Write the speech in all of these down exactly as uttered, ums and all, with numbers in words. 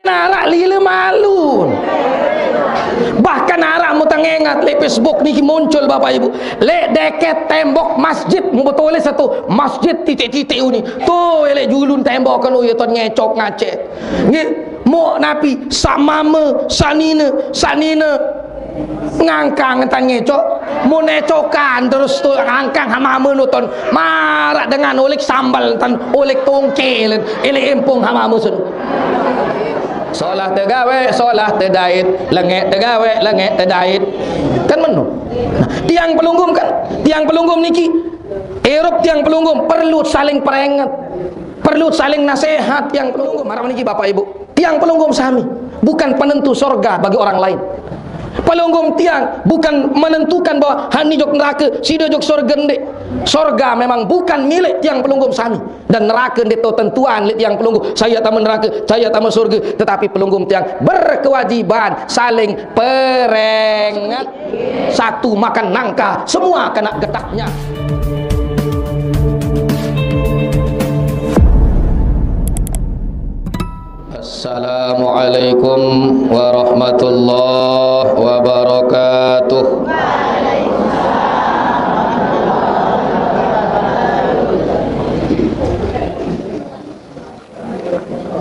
Araq lile malun. Bahkan araq, mau tang engat, leq Facebook niki muncul, Bapak Ibu. Leq deket tembok masjid, mau betulis satu, masjid titik-titik uni. Tuh, leq julun tembok kan, oh, ye ton ngecok ngacek. Nggih, mau napi, saq mame, saq nine, saq nine. Ngangkang entan ngecok, mun ecokan terus tu ngangkang hama menuton, maraq dengan ulik sambel entan, ulik tongke len, ilik impung hama musun. Solah tegaweq, solah tedait, lengeq tegaweq, lengeq tedait. Kan menu. Nah, tiang pelungguh kan, tiang pelungguh niki, irup tiang pelungguh perlu saling peringet, perlu saling nasihat tiang pelungguh. Maraq niki, Bapak Ibu. Tiang pelungguh sami bukan penentu sorga bagi orang lain. Pelungguh tiang bukan menentukan bahwa hani jok nerake, side jok sorga, ndeq. Sorga memang bukan milik tiang pelungguh sami. Dan nerake ndeq tao tentuan leq tiang pelungguh, saya tame nerake, saya tame sorga. Tetapi pelungguh tiang berkewajiban saling peringet. Satu makan nangka, semua kena getahnya. Assalamualaikum warahmatullahi wabarakatuh.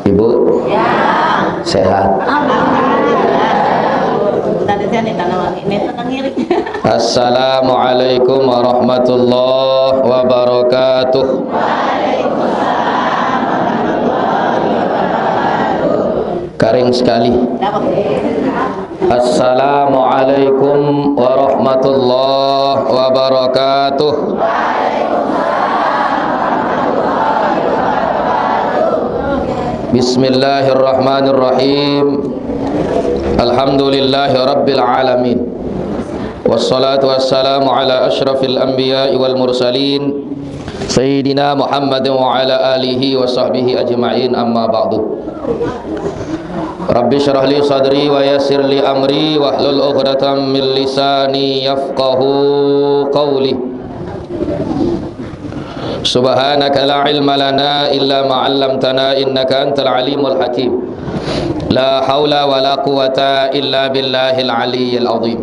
Ibu? Ya. Sehat? Alhamdulillah. Tadi saya nih tanah wangi, ini tenang ngiring. Assalamualaikum warahmatullahi wabarakatuh. Karing sekali. Dapat. Assalamualaikum warahmatullahi wabarakatuh. Bismillahirrahmanirrahim. Alhamdulillahi rabbil alamin. Wassalatu wassalamu ala asyrafil anbiya'i wal mursalin, Sayyidina Muhammadin wa ala alihi wa sahbihi ajma'in, amma ba'du. Rabbi syrah li sadri wa yassir li amri wahlul uqdatam min lisani yafqahu qawli. Subhanaka la ilma lana illa ma 'allamtana innaka antal alimul hakim. La haula wa la quwwata illa billahil aliyyil azim.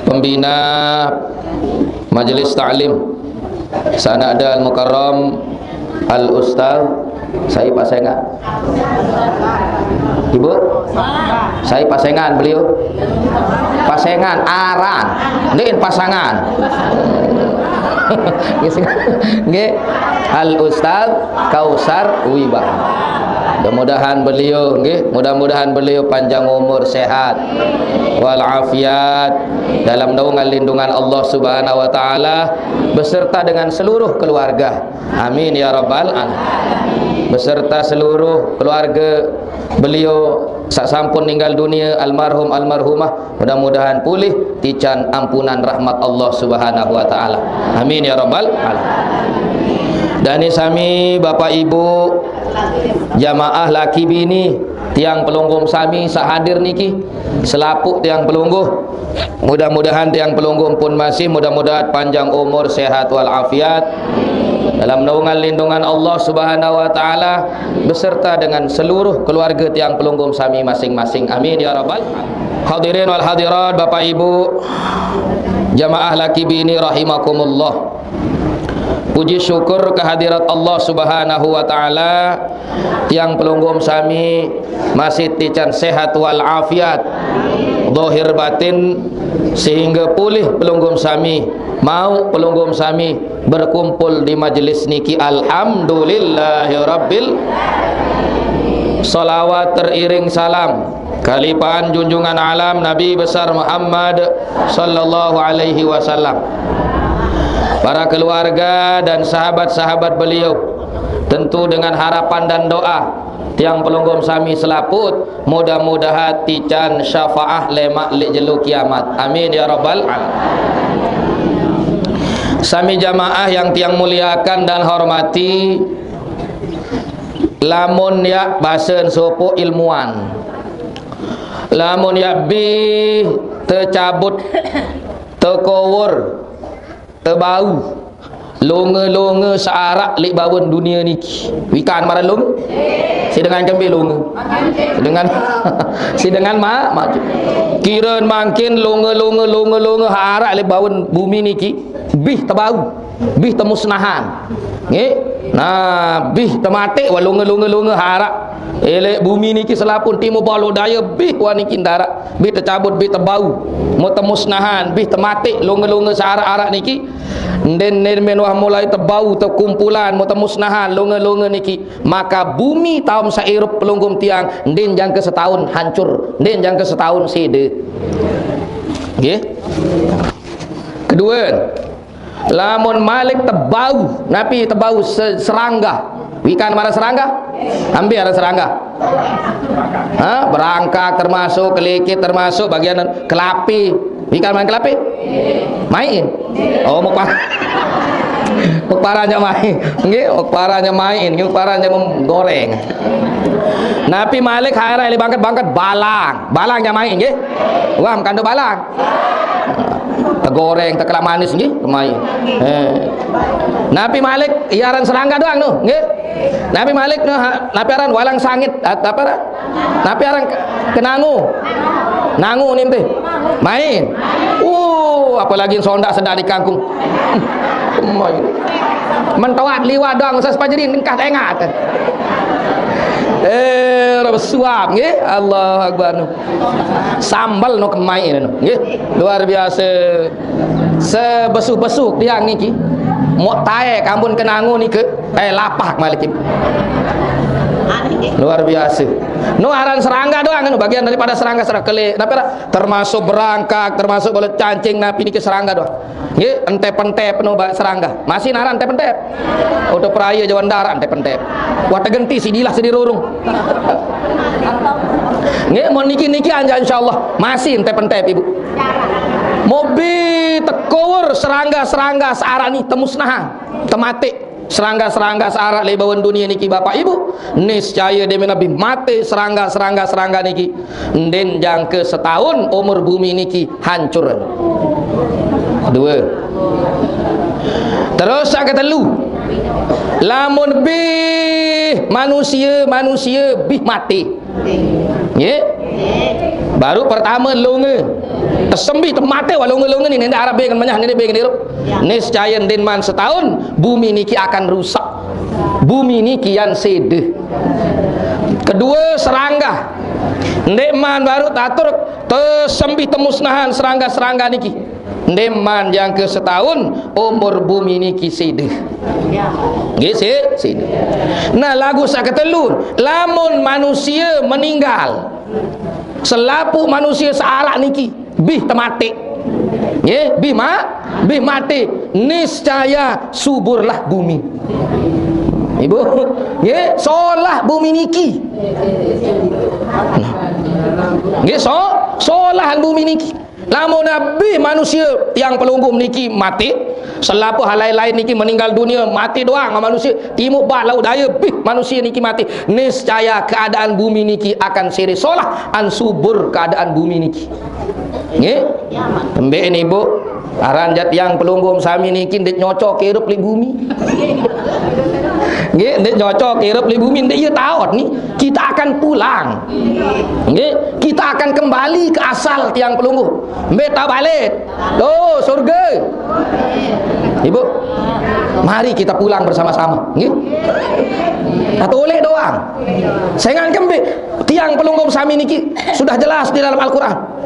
Pembina Majelis Taklim Sanada Al-Mukarram Al-Ustaz, sai pasengan? Ibu? Sai pasengan beliau? Pasengan, aran. Ndeqn pasangan. Nggih. Al-Ustaz Kausar Wibawa. Mudah-mudahan beliau, nggih, mudah-mudahan beliau panjang umur, sehat, wal afiat, dalam naungan lindungan Allah Subhanahu wa taala, beserta dengan seluruh keluarga. Amin ya rabbal alamin. Beserta seluruh keluarga beliau saq sampun ninggal dunia, almarhum, almarhumah, mudah-mudahan pulih tican ampunan rahmat Allah Subhanahu wa taala. Amin ya rabbal alamin. Dane sami Bapak Ibu, jamaah laki bini, tiang pelungguh sami saq hadir niki, selapuq tiang pelungguh, mudah-mudahan tiang pelungguh pun masih, mudah-mudahan panjang umur, sehat wal afiat, dalam naungan lindungan Allah Subhanahu wa taala, beserta dengan seluruh keluarga tiang pelungguh sami masing-masing. Amin ya rabbal. Hadirin wal hadirat, Bapak Ibu, jamaah laki bini rahimakumullah. Puji syukur kehadirat Allah Subhanahu wa taala, tiang pelungguh sami masih tican sehat wal afiat, zahir batin, sehingga pulih pelungguh sami, mau pelungguh sami berkumpul di majelis niki. Alhamdulillahirabbil. Salawat teriring salam, kelimpahan junjungan alam Nabi besar Muhammad sallallahu alaihi wasallam, para keluarga dan sahabat-sahabat beliau, tentu dengan harapan dan doa tiang pelungguh sami selapuq, mudah-mudahan tican syafaah lemaq leq jelo kiamat. Amin ya rabbal alamin. Sami jamaah yang tiang muliakan dan hormati, lamun yaq basen sopoq ilmuwan, lamun yaq bi tecabut, tekowor, tebau, Longa-longa searak lek bawen dunia niki. Wikan maraq longa. Sidengan kembe longa. Sidengan, sidengan ma-, maju. Kiren mangkin longa-longa, longa-longa arak lek bawen bumi niki. Bih tebau. Bih temusnahan. Nggih. Nah, bih temate wa longa-longa, longa arak. Elek bumi niki selapun timu balo daya bih wa niki ndarak. Bih tecabut, bih tebau. Mo temusnahan, bih temate longa-longa searak-arak niki. Nden, nden men wah mulai tebau, tekumpulan, mo temusnahan, longa-longa niki. Maka bumi taom sairup pelungguh tiang, nden jangka setahun hancur, nden jangka setahun sede. Nggih. Kedua, lamun malik tebau, napi tebau se-, serangga. Wikan maraq serangga? Ambe araq serangga. Ha, berangkak termasuk, kelekit termasuk, bagian kelapi. Ikan main kelapi? Main. Oh, mau par-, mau paranya main. Nggih, mau paranya main, nggih, mau paranya mem-, goreng. Napi malik haira ile bangket-bangket balang. Balang yang main, nggih. Wah, kandung balang. Tegoreng, tekelak manis, nggih, main. Eh. Napi malik iaran serangga doang, no, nggih. Napi malik, no, ha-, napi aran walang sangit, at-, apa aran? Napi aran ke-, kenangu? Nangu nih teh. Main. Uh, apalagi sondak sedak di kangkung. Main. Mentoat liwat dong, usah sepajeri nengkah tengat. Eh, ora besuap nggih. Allahu Akbar. Sambel no kemai no. Nggih. Luar biasa. Sebesuh-besuh tiang niki. Mok tae kampun kenangu nike. Eh, lapak malik. Luar biasa. No aran serangga doang, no bagian daripada serangga-serangga kele. Napi ra-, termasuk berangkak, termasuk bola cancing, napi niki serangga doang. Nggih, entep-entep no ba-, serangga. Masih naran entep-entep. Udah peraya jawan darat entep-entep. Wah tegenti sidilah sidi rurung. Nggih, mau niki-niki anja insyaallah masih entep-entep, Ibu. Mobi tekowur serangga-serangga searani temusnahan, temate. Serangga-serangga searak lebawan dunia niki, Bapak Ibu, niscaya demen nabi mate serangga-serangga-serangga niki. Nden jangka setahun umur bumi niki hancur. Dua. Terus sak ketelu. Lamun bih manusia, manusia bih mati. Nggih. Baru pertama longe. Tesembih temate wa longe-longe ni nende arab beng menyah nende beng nirup. Niscaya nden man setahun bumi niki akan rusak. Bumi niki yang sede. Kedua serangga. Ndek man baru tatur tesembih temusnahan serangga-serangga niki. Ndeman jangka setahun umur bumi niki side. Nggih, si-, side. Nah, lagu saketelu, lamun manusia meninggal, selapuq manusia searak niki bih temate. Nggih, bih ma-, bih mate, niscaya suburlah bumi. Ibu, nggih, solah bumi niki. Nggih, so-, solahan bumi niki. Lamun nabi manusia tiang pelungguh niki mati, selapuq hal lain-lain niki meninggal dunia, mati doang manusia, timuq bah lauq daya bih manusia niki mati, niscaya keadaan bumi niki akan sere solah an subur keadaan bumi niki. Nggih? Mbeqne, Ibu? Aran jaq tiang pelungguh sami niki ndeq nyocok irup leq bumi. Nggih, ndeq nyocok irup leq bumi, ndeq ie taot ni. Kita akan pulang. Nggih, kita akan kembali ke asal tiang pelungguh. Mbe taoq balik? Tuh, surga. Ibu, mari kita pulang bersama-sama. Nggih. Atau oleh doang. Sengan kembe, tiang pelungguh sami niki sudah jelas di dalam Al-Quran.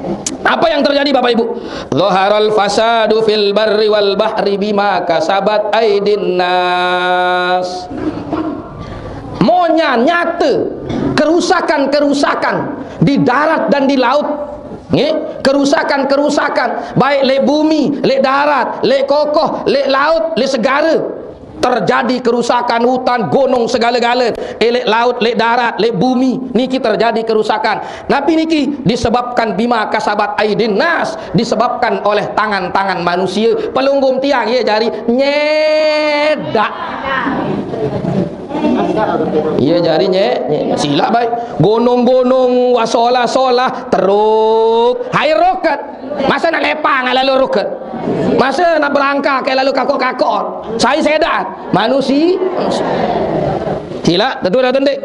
Apa yang terjadi, Bapak Ibu? Zaharal fasadu fil barri wal bahri bima kasabat aidin nas. Monya nyate kerusakan-kerusakan di darat dan di laut. Nggih, kerusakan-kerusakan baik leq bumi, leq darat, leq kokoh, leq laut, leq segare. Terjadi kerusakan hutan, gunung, segale-gale, eh, leq laut, leq darat, leq bumi, niki terjadi kerusakan. Napi niki? Disebabkan bima kasabat aidin nas, disebabkan oleh tangan-tangan manusia. Pelungguh tiang, ye, jari nyedak. Iya, jari nyek, nyek. Silap baik. Gunung-gunung, wasolah-solah, teruk. Hai roket. Masa nak lepang ala lu roket? Masa nak berangka ke lalu kakok-kakok? Saya sedan. Manusia. Silap, tentu dah tendik.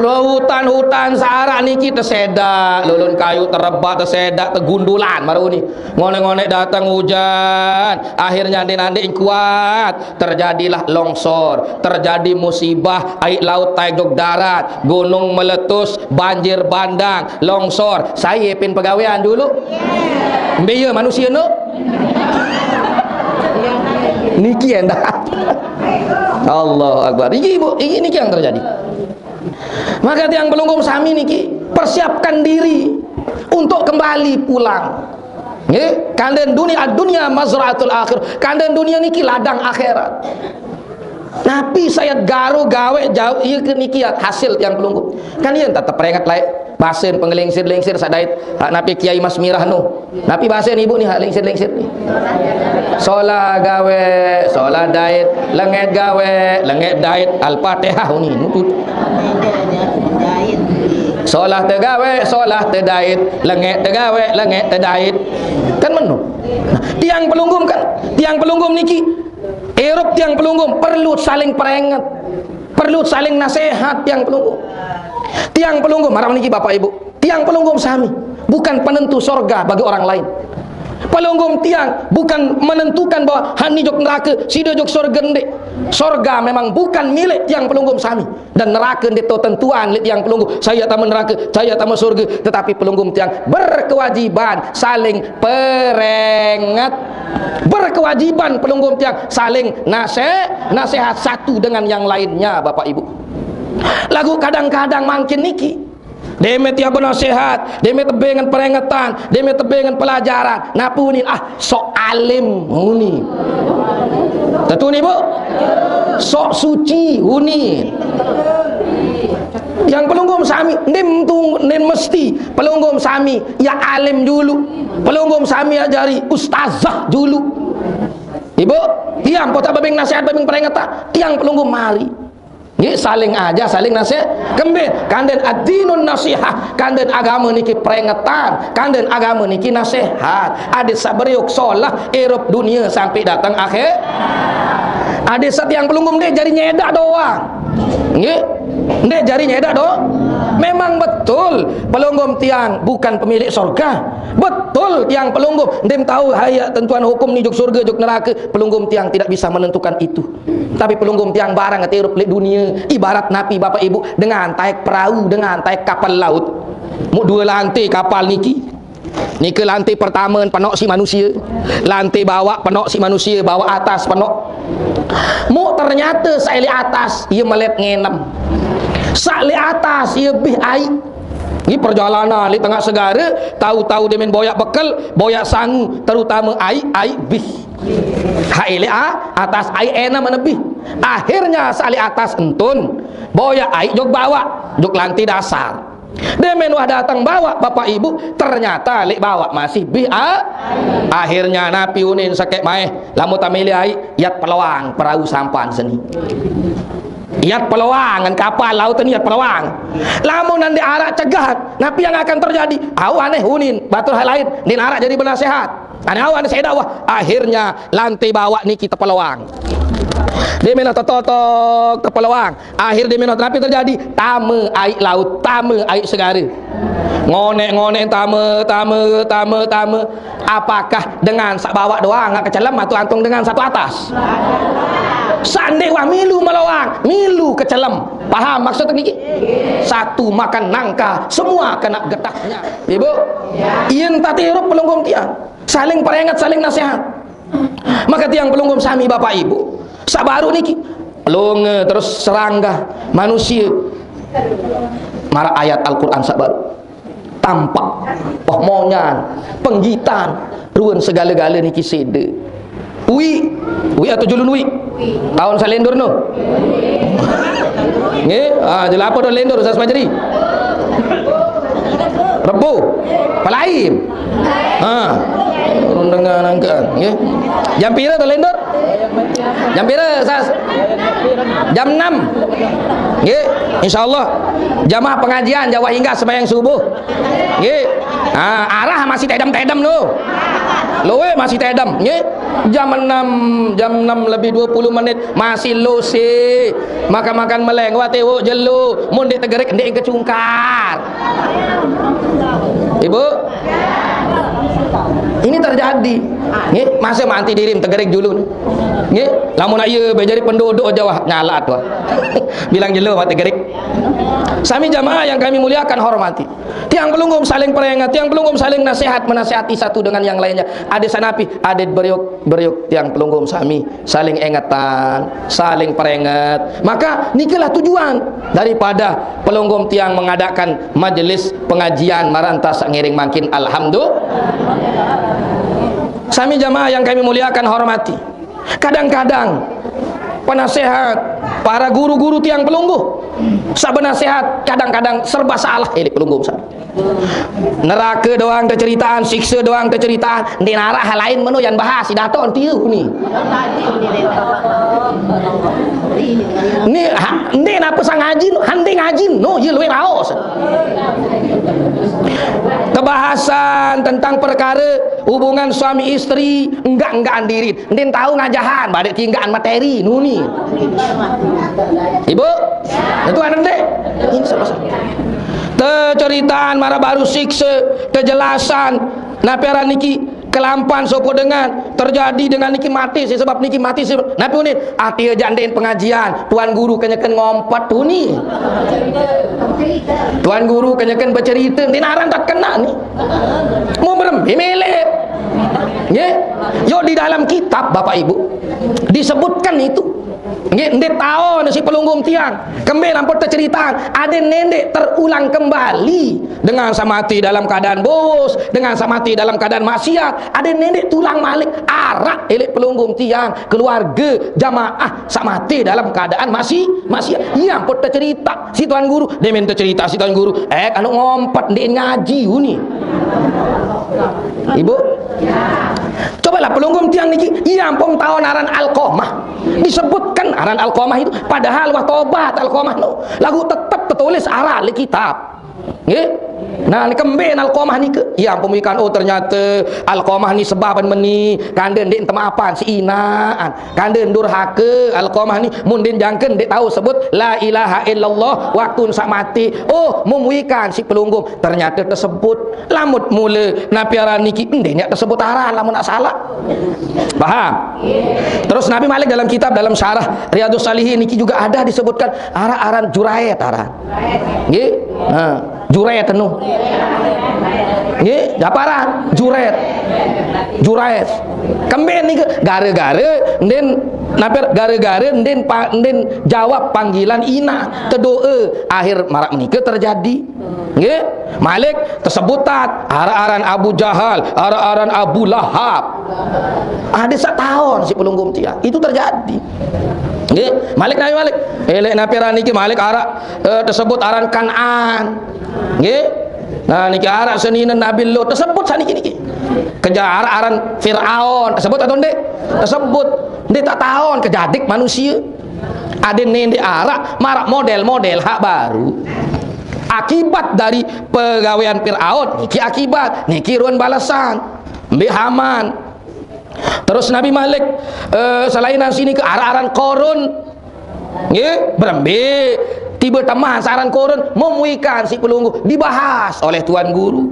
Hutan-hutan searak niki tersedak, lulun kayu terebak tersedak, tegundulan baru ni. Ngonek-ngonek datang hujan, akhirnya nanti-nanti kuat, terjadilah longsor, terjadi musibah, air laut taik jok darat, gunung meletus, banjir bandang, longsor. Saya pin pegawaian dulu. Mbe iya manusia no? Niki endah. Allahu Akbar. Ini ibu, ini niki yang terjadi. Maka tiang pelungguh sami niki persiapkan diri untuk kembali pulang. Nggih, kanden dunia, dunia mazraatul akhir. Kanden dunia niki ladang akhirat. Napi saya garo gawe jauh iya ke niki hasil tiang pelungguh. Kan iya tetap peringat lain. Basen pengelingsir-lingsir sadait. Hak napi Kiai Mas Mirah no. Napi basen ibu ni hak lingsir-lingsir ni. Solah gawe, solah dait, lenget gawe, lenget dait. Al-Fatihah ni nutut. Solah tegawe, solah tedait, lenget tegawe, lenget tedait. Kan menu. Nah, tiang pelungguh kan, tiang pelungguh niki. Erup tiang pelungguh perlu saling peringat. Perlu saling nasihat tiang pelungguh. Tiang pelungguh, marang niki Bapak Ibu. Tiang pelungguh sami bukan penentu sorga bagi orang lain. Pelungguh tiang bukan menentukan bahwa hani jok neraka, sida jok sorga, ndik. Sorga memang bukan milik tiang pelungguh sami. Dan neraka ndik to tentuan oleh tiang pelungguh. Saya tama neraka, saya tama sorga. Tetapi pelungguh tiang berkewajiban saling peringat. Berkewajiban pelungguh tiang saling nase-, nasihat satu dengan yang lainnya, Bapak Ibu. Lagu kadang-kadang mangkin niki. Deme tiang benasihat, deme tebbe ngen peringatan, deme tebbe ngen pelajaran. Napi unin, ah, sok alim unin. Tentu ni, Bu. Sok suci unin. Tiang pelungguh sami, ndim tu, ndim mesti. Pelungguh sami, ya alim dulu. Pelungguh sami ya jari ustazah dulu. Ibu, tiang pota babing nasihat, babing peringatan. Tiang pelungguh mari. Nggih, saling aja, saling nasihat. Kembe, kanden ad-dinun nasihah, kanden agama niki peringetan, kanden agama niki nasihat. Ade sabariuk solah, erup dunia sampai datang akhir. Ade setiang pelungguh nde jari nyedak doang. Nggih. Nde jari nyedak doang. Memang betul, pelungguh tiang bukan pemilik sorga. Betul, tiang pelungguh nde tahu haya tentuan hukum ni jok surga, jok neraka. Pelungguh tiang tidak bisa menentukan itu. Tapi pelungguh tiang barang ati erup lek dunia. Ibarat napi, Bapak Ibu, dengan taek perahu, dengan taek kapal laut. Mu dua lantai kapal niki. Niki lantai pertama penok si manusia. Lantai bawah penok si manusia, bawah atas penok. Mu ternyata saili atas, ia melet ngenem. Saili atas, ia bih aik. Ini perjalanan di tengah segara, tahu-tahu dia main boyak bekel, boyak sangu, terutama aik, aik bih. Hai le a, atas ai ena menebih. Akhirnya sali atas entun. Boya ai jog bawak, jog lantai dasar. Demen wah datang bawak, Bapak Ibu, ternyata lek bawak masih bih a. Akhirnya napi unin sakek maeh, lamun tamili ai, yat peluang perahu sampan seni. Yat peluang, kan kapal laut ini yat peluang. Lamun nanti arak cegat, napi yang akan terjadi? Au aneh unin, batur hal lain, din arak jadi benasehat. Ane awan sedakwah, akhirnya lantai bawak niki tepelewang. Dia mena tetotok tepelewang. Akhir dia mena terapi terjadi, tama air laut, tama air segara. Ngonek-ngonek tama, tama, tama, tama. Apakah dengan sak bawak doang nggak kecelem atau antung dengan satu atas? Sandai wah milu melawang, milu kecelem. Paham maksud niki? Satu makan nangka, semua kena getahnya. Ibu, iyan tati hirup pelunggung tiang. Saling peringat, saling nasihat. Maka tiang pelunggung sami Bapak Ibu, sabaru niki. Pelunge terus serangga manusia. Mara ayat Al-Quran sabaru. Tampak, pohmonyan, penggitan, ruan segala-gala niki sede. Ui, ui atau julun ui? Tahun salendur no. Nggih, ah, jelapa do lendur sas majeri. Rebo. Pelaim. Ha. Urun dengan angkaan, nggih. Jam pira to lendur? Jam pira, Sas? Jam enam. Nggih, insyaallah jamaah pengajian jauh hingga sembahyang subuh. Nggih. Ah, arah masih tedem-tedem tu. Luwe masih tedem, nggih. Jam enam, jam enam lebih dua puluh menit masih lusi. Makan-makan meleng, wate wuk jelo, mun ndik tegerik ndik kecungkar. Ibu, ini terjadi. Nggih, masa manti dirim tegerik julun. Nggih, lamun aye bejari penduduk aja wah nyalat wah. Bilang jelo mati gerik. Sami jamaah yang kami muliakan, hormati. Tiang pelungguh saling peringat, tiang pelungguh saling nasihat, menasihati satu dengan yang lainnya. Ade sanapi, ade beriuk, beriuk tiang pelungguh sami saling ingetan, saling peringat. Maka nikalah tujuan daripada pelungguh tiang mengadakan majelis pengajian maranta sak ngiring mangkin. Alhamdulillah. Sami jamaah yang kami muliakan, hormati. Kadang-kadang penasehat, para guru-guru tiang pelungguh, saben nasehat kadang-kadang serba salah, elik pelungguh sa. Neraka doang teceritaan, siksa doang teceritaan, ndik narah hal lain meno yang bahas, si dato tiu ni. Ni ha, ndik napa sang ngaji, hande ngaji, no, ye luwe raos. Kebahasan tentang perkara hubungan suami isteri, enggak-enggak andirin. Ndin tahu ngajahan, badik tinggaan materi, nuni. Ibu, itu anak dek. Ini salah satu. Teceritaan marah baru siksa, kejelasan, napi aran niki kelampan sopo dengan terjadi dengan niki mati si sebab niki mati si napi unin ati aja ndin pengajian tuan guru kenyeken ngompet uni. Tuan guru kenyeken bercerita ndin aran tak kena ni. Mau berembe mele. Nggih. Yo di dalam kitab Bapak Ibu disebutkan itu. Nggih, ndik taon si pelungguh tiang. Kembe lampun teceritaan, ade nendek terulang kembali dengan samati dalam keadaan bos, dengan samati dalam keadaan maksiat. Ade nendek tulang malik arak elik pelungguh tiang, keluarga jamaah samati dalam keadaan masih maksiat. Iya ampun tercerita si tuan guru, demen tercerita si tuan guru. Eh, kalau ngompet ndik ngaji uni. Ibu, cobalah pelungguh tiang niki, iya ampun taon aran Alkomah. Disebutkan aran Alkomah itu, padahal wah tobat Alkomah no. Lagu tetep tertulis aran di kitab. Nggih. Nah, ni kembe Alkomah nike. Iya ampun ikan, oh ternyata Alkomah ni sebab meni kande ndik temapan si inaan. Kande durhaka Alkomah ni mundin jangken ndik tahu sebut la ilaha illallah waktu sak mati. Oh, memuikan si pelungguh ternyata tersebut. Lamut mula napi aran niki ndik nyak tersebut aran lamun nak salah. Paham? Terus Nabi Malik dalam kitab, dalam syarah Riyadhus Salihin niki juga ada disebutkan aran-aran Juraet aran. Nggih? Ha, Juraet anu. Nggih, apa aran? Juraet. Juraet. Kemben niki gara-gara ndin napi gara-gara ndin pa, ndin jawab panggilan ina tedoa akhir marak menika terjadi. Nggih, Malik tersebut tat, aran-aran Abu Jahal, aran-aran Abu Lahab. Ada sak tahun si pelungguh tiang. Itu terjadi. Nggih, Malik Nabi Malik. Elek napi aran niki Malik arak eh, tersebut aran Kanaan. Nggih. Nah, niki arak senina Nabi Lut tersebut saniki niki. Kejar aran Firaun tersebut atau ndik? Tersebut. Ndik tak tahun kejadik manusia. Ada nendek arak marak model-model hak baru. Akibat dari pegawaian Firaun niki akibat niki ruan balasan. Mbe Haman. Terus Nabi Malik eh, selain nang sini ke arak-aran Korun. Nggih, berembe tiba teman saran Korun memuikan si pelungguh dibahas oleh tuan guru.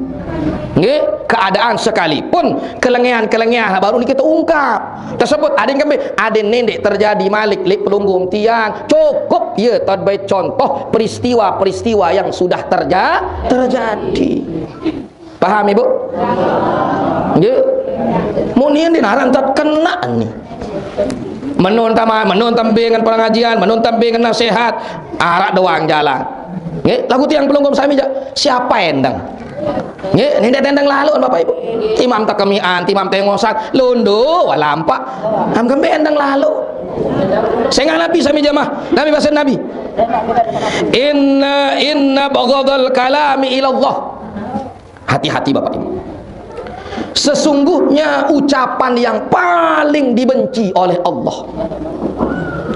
Nggih, keadaan sekalipun kelengean-kelengean baru ni kita ungkap. Tersebut ada yang kembe, ada nendek terjadi Malik lik pelungguh tiang. Cukup ya tadbai contoh peristiwa-peristiwa yang sudah terja terjadi. Paham Ibu? Nggih. Mun ini naran tak kena ni. Menun tama, menun tampingan pengajian, menun tampingan nasihat, arak doang jalan. Nggih, lagu tiang pelungguh sami ja. Siapa endang? Nggih, nendek tendang lalu Bapak Ibu. Imam takemian, imam tengosan, londo walampak. Am kembe endang lalu. Sehingga Nabi sami jamaah, Nabi bahasa Nabi. Inna inna baghadal kalami ilallah. Hati-hati Bapak Ibu. Sesungguhnya ucapan yang paling dibenci oleh Allah.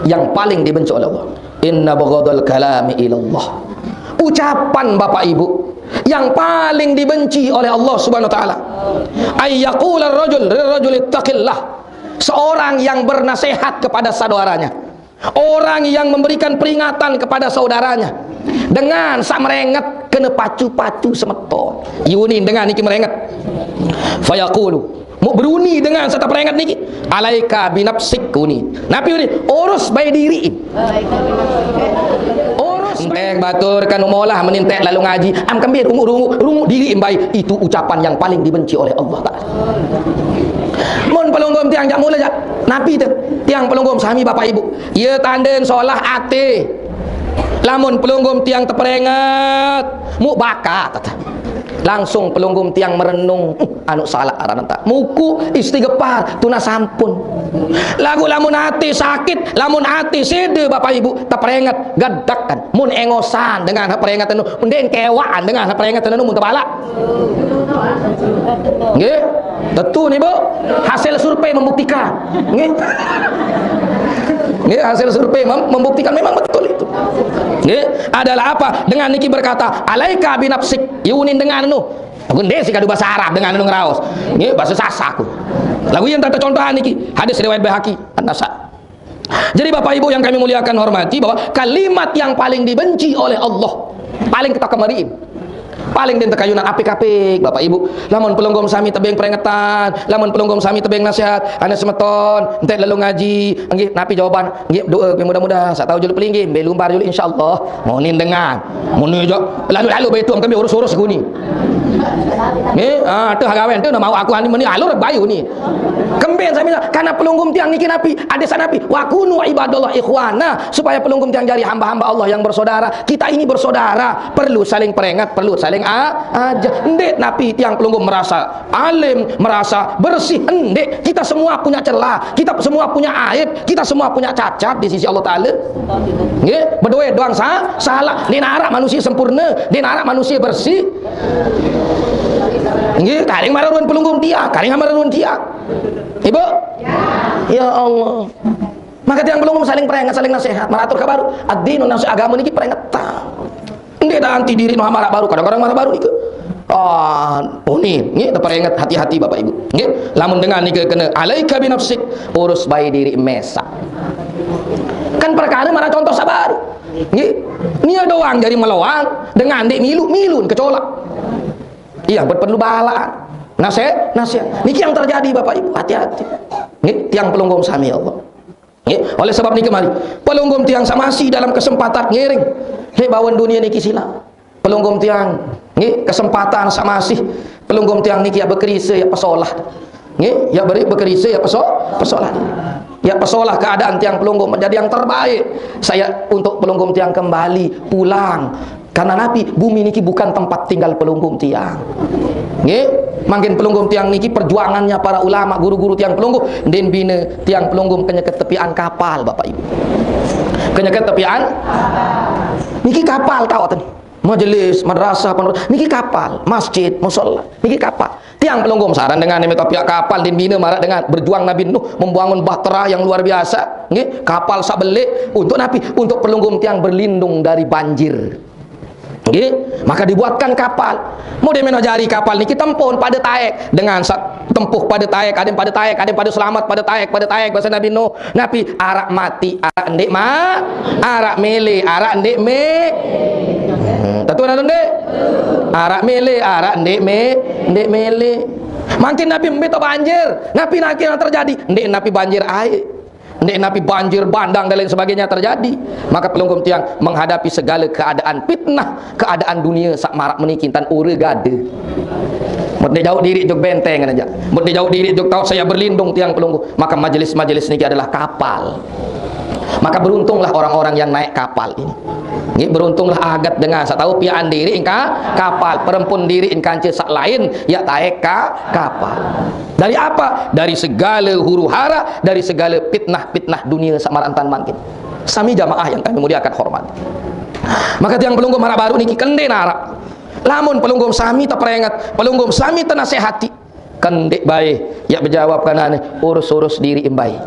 Yang paling dibenci oleh Allah. Inna bughdal kalami ilallah. Ucapan, Bapak Ibu, yang paling dibenci oleh Allah Subhanahu wa taala. Ayyaqula rajul rajul ittaqillah. Seorang yang bernasihat kepada saudaranya. Orang yang memberikan peringatan kepada saudaranya dengan sak merenget kena pacu-pacu semeton. Yunin dengan niki merenget. Fayaqulu, mau beruni dengan serta perenget niki. Alaika binafsik kuni. Napi uni? Urus bae diri. Urus. Enteng batur kan umolah menintek lalu ngaji. Am kembir rungu-rungu, rungu diri embai. Itu ucapan yang paling dibenci oleh Allah Ta'ala. Mun pelungguh tiang jak mula jak. Napi tu? Tiang pelungguh sami Bapak Ibu. Ia tanden solah ati. Lamun pelungguh tiang teperingat, mu baka, kata. Langsung pelungguh tiang merenung, "Uh, anu salah aran tak. Muku istighfar, tuna sampun." Lagu lamun ati sakit, lamun ati sede Bapak Ibu, teperingat, gedak kan. Mun engosan dengan peringat anu, undeng kewaan dengan peringat anu mun tebala. Nggih. Betul nih, Bu. Hasil survei membuktikan. Nggih. Nggih, hasil survei mem- membuktikan memang betul itu. Nggih, adalah apa? Dengan niki berkata, "Alaika binafsik." Yunin dengan anu. Aku ndek sih kadu bahasa Arab dengan anu ngeraos. Nggih, bahasa Sasak aku. Lagu yang tata contohan niki, hadis riwayat Baihaqi, An-Nasa. Jadi Bapak Ibu yang kami muliakan hormati, bahwa kalimat yang paling dibenci oleh Allah, paling kita kemariin. Paling den tekayunan apik-apik, Bapak Ibu. Lamun pelungguh sami tebeng peringatan, lamun pelungguh sami tebeng nasihat, anak semeton, entek lalu ngaji, nggih, napi jawaban? Nggih, doa, nggih, mudah-mudahan, saya tahu julu pelinggih, belumbar julu insyaallah. Munin dengan, munin jo, lalu-lalu betul kami urus-urus guni. Nggih, ah, tu hagawen tu nama aku ani meni alur bayu ni. Kemben sami karena pelungguh tiang niki napi, ada sanapi, wa kunu ibadallah ikhwana, supaya pelungguh tiang jari hamba-hamba Allah yang bersaudara. Kita ini bersaudara, perlu saling peringat, perlu saling a- aja. Ndek napi tiang pelungguh merasa alim, merasa bersih, ndek. Kita semua punya celah, kita semua punya aib, kita semua punya cacat di sisi Allah Ta'ala. Nggih, berdua doang sa- salah. Dia narak manusia sempurna, dia narak manusia bersih. Nggih, karing mararun pelungguh tiang, karing mararun tiang. Ibu? Ya Allah. Maka tiang pelungguh saling peringat, saling nasihat, maratur kabaru. Ad-dinu nasihat, agama niki peringetan. Nggih, tak anti diri no marak baru, kadang-kadang marak baru niku. Ah, oh ni, nggih, tak peringat hati-hati Bapak Ibu. Nggih, lamun dengan niki kena alaika binafsik, urus bae diri mesa. Kan perkara mana contoh sabar. Nggih. Nia doang jadi meloang dengan dek milu-milu kecolak. Iya, buat perlu balaan. Nasihat, nasihat. Niki yang terjadi Bapak Ibu, hati-hati. Nggih, tiang pelungguh sami Allah. Nggih, oleh sebab niki mari, pelungguh tiang samasi dalam kesempatan ngiring. Nek bawan dunia niki sila. Pelungguh tiang, nggih, kesempatan samasi. Pelungguh tiang niki ya bekerisa ya pesolah. Nggih, ya beri bekerisa ya peso pesolah. Ya pesolah keadaan tiang pelungguh menjadi yang terbaik. Saya untuk pelungguh tiang kembali pulang. Karena napi, bumi niki bukan tempat tinggal pelungguh tiang. Nggih, mangkin pelungguh tiang niki perjuangannya para ulama, guru-guru tiang pelungguh, den bina tiang pelungguh kenyeket tepian kapal, Bapak Ibu. Kenyeket tepian niki kapal tawat ni. Majelis, madrasah, penerus, niki kapal, masjid, musala, niki kapal. Tiang pelungguh saran dengan neme topiak kapal din bina marak dengan berjuang Nabi Nuh membangun bahtera yang luar biasa, nggih, kapal sabelik untuk napi? Untuk pelungguh tiang berlindung dari banjir. Nggih, maka dibuatkan kapal. Mau dia meno jari kapal niki tempun pada taek dengan sa- tempuh pada taek, ada yang pada taek, ada yang pada selamat pada taek, pada taek bahasa Nabi Nuh. Napi? Arak mati, arak ndik ma, arak mele, arak ndik me. Hmm, tentu nanu ndik? Arak mele, arak ndik me, ndik mele. Mangkin napi mbe to banjir? Napi nangkin yang terjadi? Ndik napi banjir air. Ndik napi banjir bandang dan lain sebagainya terjadi. Maka pelungguh tiang menghadapi segala keadaan fitnah, keadaan dunia sak marak meniki tan ure gade. Mut ndik jauh diri jog benteng aja. Mut ndik jauh diri jog tahu saya berlindung tiang pelungguh. Maka majelis-majelis niki adalah kapal. Maka beruntunglah orang-orang yang naik kapal ini. Nggih, beruntunglah agat dengan satahu pian diri ingka kapal, perempun diri ingkance sak lain ya taek ka kapal. Dari apa? Dari segala huru hara, dari segala fitnah-fitnah dunia samarantan mangkin. Sami jamaah yang kami muliakan hormat. Maka tiang pelungguh marak baru niki kende narak. Lamun pelungguh sami teperingat, pelungguh sami tenasehati. Kan ndeq bae, yaq bejawab kan ane, urus-urus diriq mbae.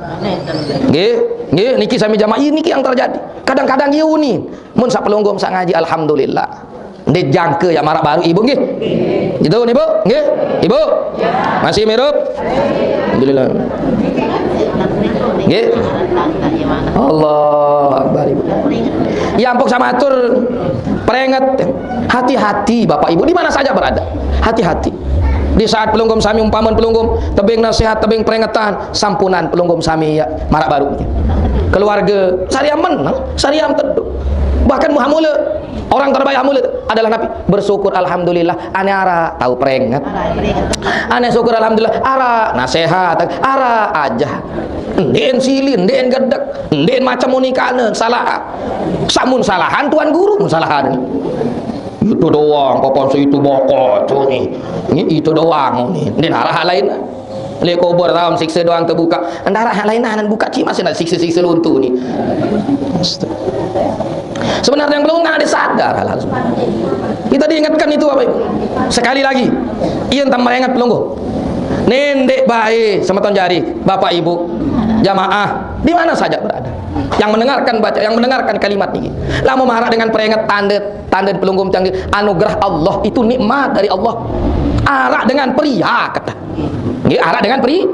Nggih, nggih, niki sami jamaah, niki yang terjadi. Kadang-kadang nggih unin. Mun saq pelungguh saq ngaji, alhamdulillah. Ndeq jangke yaq maraq baruq, Ibu, nggih. Gitu, nih, Bu, nggih. Ibu. Masih mirup? Alhamdulillah. Nggih. Allahu Akbar, Ibu. Ya ampun, saq matur, peringet. Hati-hati, Bapak Ibu, di mana saja berada. Hati-hati. Di saat pelungguh sami, umpamen pelungguh, tebeng nasihat, tebeng peringetan, sampunan pelungguh sami ya, maraq baruq. Keluarge, sariam meneng, sariam teduh. Bahkan muhamule, orang terbaik hamule adalah Nabi. Bersyukur, alhamdulillah, ane araq tau peringet. Ane syukur, alhamdulillah, araq nasihat, araq ajah. Ndeqn silin, ndeqn gedek, ndeqn macem unikane, salah. Samun salahan, Tuan Guru mun salahan. Itu doang, kapan seitu bokot tuh nih. Ini itu doang nih. Ndeqn araq hal lain. Leq kubur taun sikse doang tebuka. Ndeqn araq hal lain, nan buka cik masih nak sikse-sikse luntu nih. Astaga. Sebenarnya yang belum nggak ada sadar hal-hal semua. Kita diingatkan itu, Bapak Ibu. Sekali lagi, iye ntan meringet pelungguh. Ndeq bae, semeton jari, Bapak Ibu, jamaah, di mana saja berada. Yang mendengarkan baca, yang mendengarkan kalimat ini. Lamun maraq dengan peringet tande, tande pelungguh tiang, anugerah Allah itu nikmat dari Allah. Araq dengan pria, kata. Nggih, araq dengan pri-,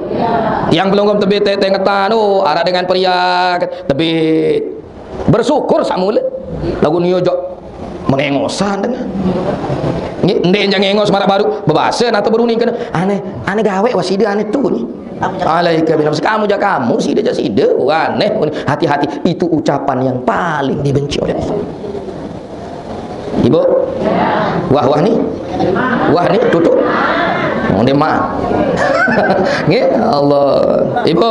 yang pelungguh tebit te-, tengetan, oh, araq dengan pria, kata. Tebit. Bersyukur saq mule. Laguq nie jaq menengosan dengan. Nggih, ndeq jaq ngengos maraq baruq. Bebase nate berunding kene. Ane, ane gaweq wah side ane tu ni. Alaika bin nafsi, kamu jaq kamu, side jaq side. Wah, aneh. Hati-hati, itu ucapan yang paling dibenci oleh Allah. Ibu? Wah, wah ni? Wah ni tutup? Oh, ni mah. Nggih, Allah. Ibu.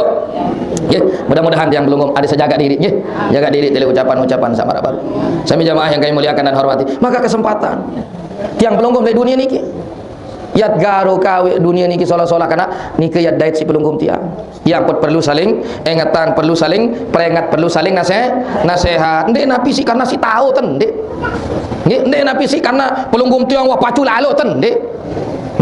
Nggih, mudah-mudahan tiang pelungguh ada sejaga diri, nggih. Jaga diri dari ucapan-ucapan saq maraq baruq. Sami jamaah yang kami muliakan dan hormati. Maka kesempatan tiang pelungguh dari dunia niki. Yat garo kaweq dunia niki solah-solah kena nike yat dait siq pelungguh tiang. Yang pet perlu saling ingetan, perlu saling peringet, perlu saling nase-, nasehat. Ndeq napi siq karena siq tao ten, ndeq. Nggih, ndeq napi siq karena pelungguh tiang wah pacu lalo ten, ndeq.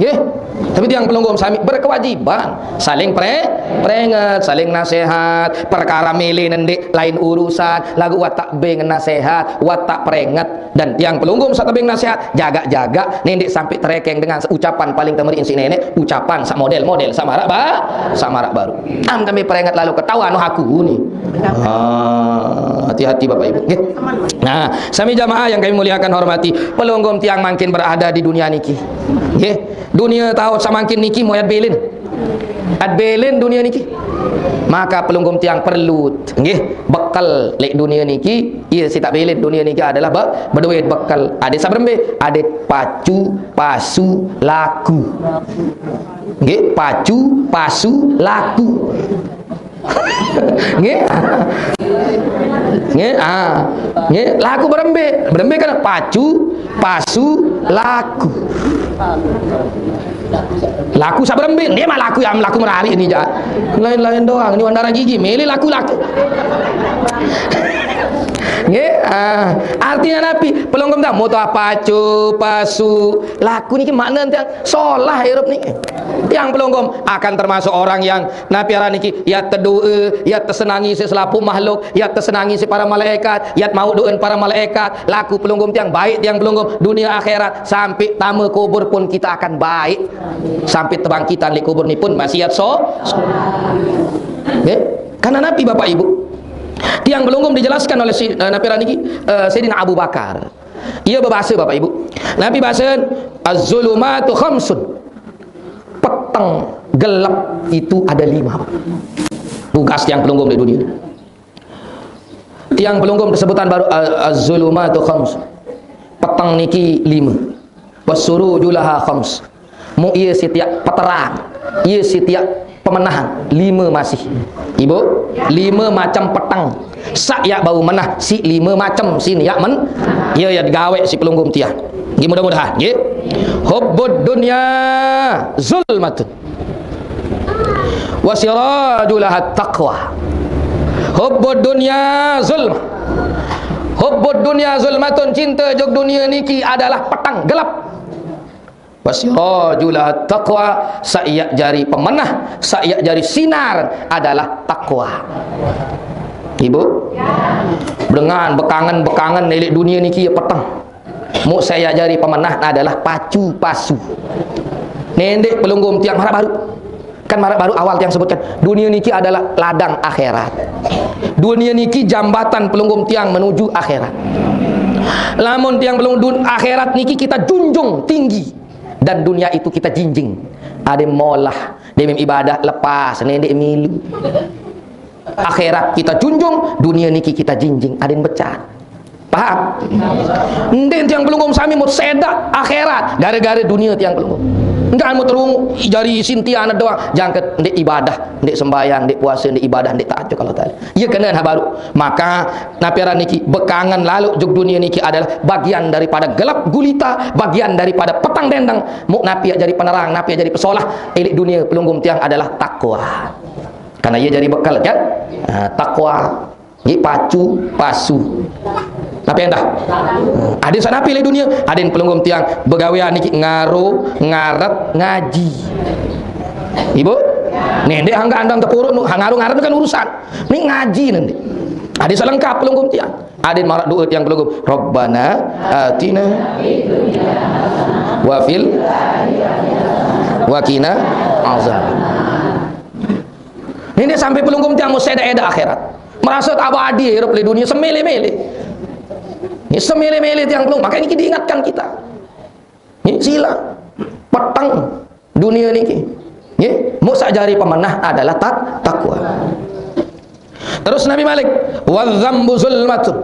Nggih. Tapi tiang pelungguh sami berkewajiban saling pre-, peringet, saling nasehat. Perkara mele ndeq lain urusan, laguq watak beng nasehat, watak peringet. Dan tiang pelungguh saq tebeng nasehat, jagaq-jagaq, ndeq sampai terekeng dengan ucapan paling temeriq siq neneq, ucapan saq model-model saq maraq ba-, saq maraq baruq. Am tembe peringet lalo ketahuan, oh, aku ni. Ah, hati-hati Bapak Ibu. Nggih. Nah, sami jamaah yang kami muliakan hormati, pelungguh tiang mangkin berada di dunia niki. Nggih. Dunia taun saq mangkin niki moyat bilin. At bilin dunia niki. Maka pelungguh tiang perlu, nggih, bekel leq dunia niki. Iye, siq taq bilin dunia niki adalah be-, beduit bekel. Ade saq berembe? Ade pacu, pasu, laku. Nggih, pacu, pasu, laku. Nggih. Nggih, ah. Nggih, laku berembe? Berembe kan pacu, pasu, laku. Laku saq berembe? Nggih, mah laku ya, laku merariq ni, jaq. Lain-lain doang, ni wah ndarah gigi, mele laku-laku. Nggih, ah, artinya napi? Pelungguh dah moto pacu, pasu, laku niki makna tiang solah irup niki. Tiang pelungguh akan termasuk orang yang Napi aran niki, yat tedoe, yat tesenangi siq selapuq makhluk, yat tesenangi siq para malaekat, yat mauq doen para malaekat, laku pelungguh tiang, baik tiang pelungguh, dunia akhirat, sampai tame kubur pun kita akan baik. Sampai tebangkitan leq kubur ni pun masih yat so-, so-, nggih. Karena napi, Bapak Ibu? Tiang pelungguh dijelaskan oleh si, eh, napi aran niki, eh, Sayyidina Abu Bakar. Iye bebase, Bapak Ibu. Napi base, "Az-zulumatu khamsun." Peteng gelap itu ada lima. Tugas tiang pelungguh di dunia. Tiang pelungguh sebutan baruq, a-, "Az-zulumatu khams." Peteng niki lime. "Wasuruju laha khams." Mu iye sitiap peterang, iye sitiap pemenahan, lime masih. Ibu, lime macem peteng. Saq yaq bau menah, siq lime macem, sin yaq men-, iye yaq digaweq siq pelungguh tiang. Nggih, mudah-mudahan, nggih. "Hubbud dunya zulmatun, wa siraju lahat taqwa." Hubbud dunya zulm. Hubbud dunya zulmatun, cinte jok dunia niki adalah petang gelap. Wasirajul taqwa, sa'yak jari pemenah, sa'yak jari sinar adalah takwa. Ibu? Dengan bekangan-bekangan nelik dunia niki ya peteng. Muk sa'yak jari pemenah adalah pacu pasu. Nendek pelunggung tiang maraq baru. Kan maraq baru awal tiang sebutkan, dunia niki adalah ladang akhirat. Dunia niki jambatan pelunggung tiang menuju akhirat. Lamun tiang pelunggung dun-, akhirat niki kita junjung tinggi, dan dunia itu kita jinjing. Ade molah, demem ibadah lepas, nendek milu. Akhirat kita junjung, dunia niki kita jinjing, ade becat. Paham? Ndeq tiang pelungguh sami mut sedak akhirat gara-gara dunia tiang pelungguh. Ndeq mut terung jari isin tiang doang, jangke ndeq ibadah, ndeq sembahyang, ndeq puase, ndeq ibadah, ndeq taat jok Allah Taala. Iye kene nah baru. Maka napi aran niki bekangan lalo jok dunia niki adalah bagian daripada gelap gulita, bagian daripada petang dendeng. Muk napi jari penerang, napi jari pesolah, elik dunia pelungguh tiang adalah takwa. Karena iye jari bekal kan? Nah, takwa. Nggih, pacu, pasu. Napi endah? Aden saq napi leq dunie? Aden pelungguh tiang begawean niki ngaro, ngaret, ngaji. Ibu? Ndeq angkat andang tepurut nu, ngaro, ngaret kan urusan. Ni ngaji niki. Aden saq lengkap pelungguh tiang. Aden maraq doe tiang pelungguh. Rabbana atina wa fil wa qina azab. Niki sampai pelungguh tiang mau sedak-edak akhirat. Merasa tak abadi irup leq dunie semele-mele. Nggih, semele-mele tiang pelungguh. Makanya niki diingatkan kita. Nggih, sila. Peteng dunie niki. Nggih, muk saq jari pemenah adalah tak-, takwa. Terus Nabi malik, "Wadzambu zulmatun."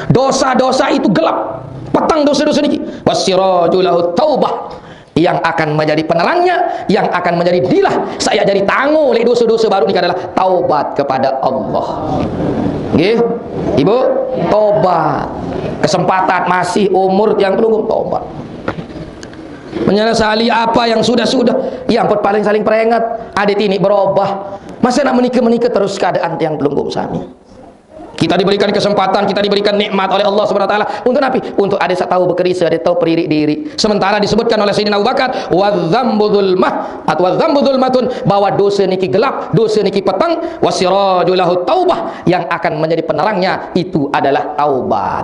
Dosa-dosa itu gelap. Peteng dosa-dosa niki. "Wasiraju lahu taubah." Yang akan menjadi penerangnya, yang akan menjadi dilah, saq jari tango leq dosa-dosa baru niki adalah taubat kepada Allah. Nggih, Ibu, tobat. Kesempatan masih umur tiang pelungguh tobat. Menyesali apa yang sudah-sudah, yang paling saling peringat, ade tinik berubah. Masa nak menikah-menikah terus keadaan tiang pelungguh sami. Kita diberikan kesempatan, kita diberikan nikmat oleh Allah Subhanahu wa Taala. Untuk napi? Untuk ade saq tau bekerise, ade tau peririk diri. Sementara disebutkan oleh Sayyidina Abu Bakar, "Wadzambu dzulmah," atau "Wadzambu dzulmatun," bahwa dosa niki gelap, dosa niki peteng, "wasiraju lahu taubah," yang akan menjadi penerangnya itu adalah taubat.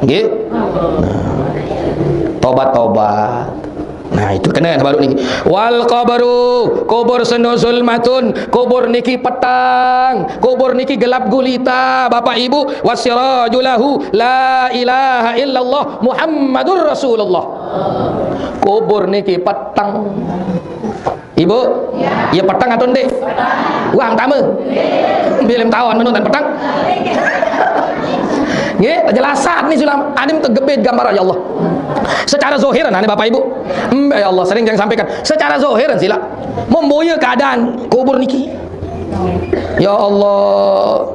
Nggih? Nah. Tobat-tobat. Nah, itu kena baru niki. "Wal qabru," kubur seno, "zulmatun," kubur niki petang, kubur niki gelap gulita, Bapak Ibu, "wasiraju lahu la ilaha illallah Muhammadur Rasulullah." Kubur niki petang. Ibu? Iya petang atau ndeq? Wah, pertama. Bilem taon menurut petang. Nggih, jelasan nih sulam. Anim tegebet gambar ya Allah. Secara zohir, nah, ini Bapak Ibu. Hmm, ya Allah, sering yang sampaikan. Secara zohir, sila. Memboya keadaan kubur niki. Ya Allah.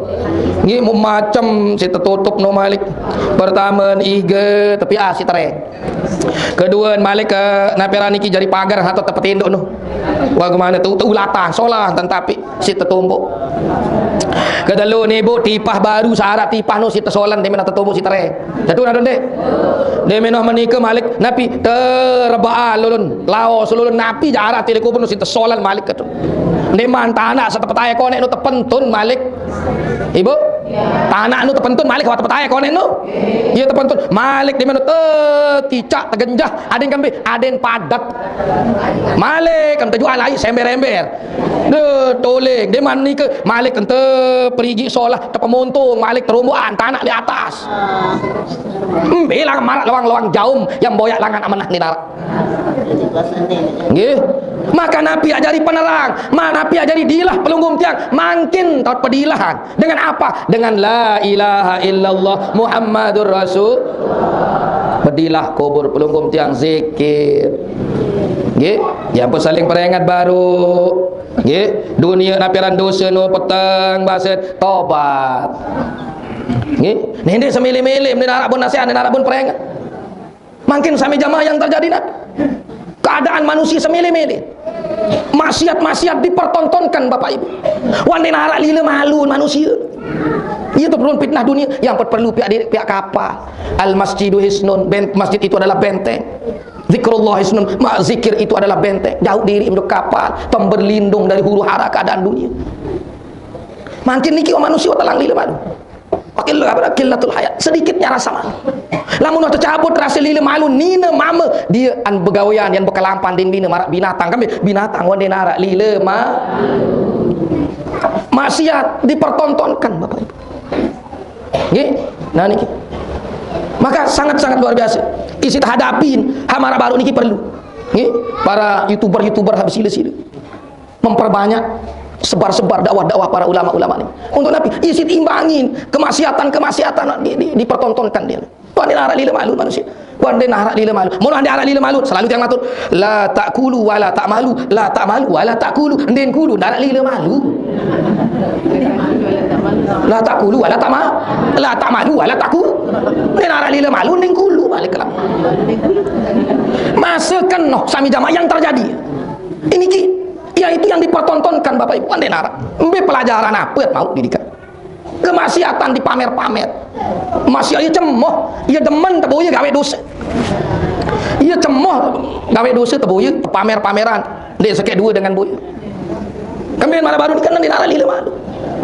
Nggih, mau macem si tertutup no malik. Pertama, ige, tapi ah, si tereng. Kedue, malik ke napi aran niki jari pagar atau tepetinduk no. Wah, gimana tu? Teulatan, solah, tetapi si tetumbuk. Kedelu ni, Bu, tipah baru syarat tipah no si tesolan, demen tetumbuk si tereng. Jatuh nadon deh. Demen noh menikah malik, napi terebaan lulun, laos lulun, napi jarak tilik kubur no si tesolan malik ketu. Demen tanak setepetaya konek no tepentun malik. Ibu? Tanak nu tepentun malik, wah tepetaya konek nu. Iya tepentun. Malik di mana tekicak tegenjah, aden kembe, aden padat. Malik kan tejual ai sember-ember. Deh, toling, dia man nike, malik ente perigi solah, tepemuntung, malik terumbuan, tanak di atas. Hmm, bilang marak lewang-lewang jaum yang boyak langan amanah ni narak. Nggih. Maka napi ajari penerang, ma-, napi ajari dilah pelungguh tiang, mangkin taut pedilahan. Dengan apa? Dengan la ilaha illallah Muhammadur Rasul. Pedilah kubur pelungguh tiang zikir. Nggih, yang pun saling peringat baru. Nggih, dunia napi aran dosa nu peteng baset tobat. Nggih, nende semele-mele, nende araq pun nasihat, nende araq pun peringat. Mangkin sami jamaah yang terjadi, nah. Keadaan manusia semele-mele. Maksiat-maksiat dipertontonkan, Bapak Ibu. Wande narak lila malu manusia. Iya tuh perlu fitnah dunia yang perlu pihak diri, pihak kapal. Al masjidu hisnun, ben-, masjid itu adalah benteng. Zikrullah hisnun, ma-, zikir itu adalah benteng. Jauh diri menjadi kapal, pemberlindung dari huru hara keadaan dunia. Makin niki manusia telang lila malu. Pakil apa? Qillatul haya. Sedikitnya rasa malu. Lamun tercabut rasa lila malu, nina mama, dia an begawean yang bekelampan din bina marak binatang. Kan binatang wan den arak lila ma-, maksiat dipertontonkan, Bapak Ibu. Nggih. Nah, niki. Maka sangat-sangat luar biasa. Isi hadapin, hamara baru niki perlu. Nggih. Para YouTuber-YouTuber habis sila-sila. Memperbanyak, sebar-sebar dakwah-dakwah para ulama-ulama ini. Untuk napi? Isi imbangin kemaksiatan-kemaksiatan di, di, dipertontonkan dia. Tuan dia arak lila malu manusia. Tuan dia arak lila malu. Mau dia arak lila malu, selalu tiang matur, "La takulu wa la takmalu, la takmalu wa la takulu." Ndin kulu, arak lila malu. "La takulu wa la takma-, la takmalu wa la takulu." Ndin arak lila malu, ndin kulu balik kelam. Masa kenoh sami jamaah yang terjadi. Ini ki, yaitu yang dipertontonkan Bapak Ibu, kan denara. Mbe pelajaran apa mau didikan? Kemaksiatan dipamer-pamer. Masih ia cemoh, ia demen teboya gawe dosa. Ia cemoh gawe dosa teboya, pamer-pameran. Dek sekek dua dengan boya. Kembali mana baru ni kan denara lila malu.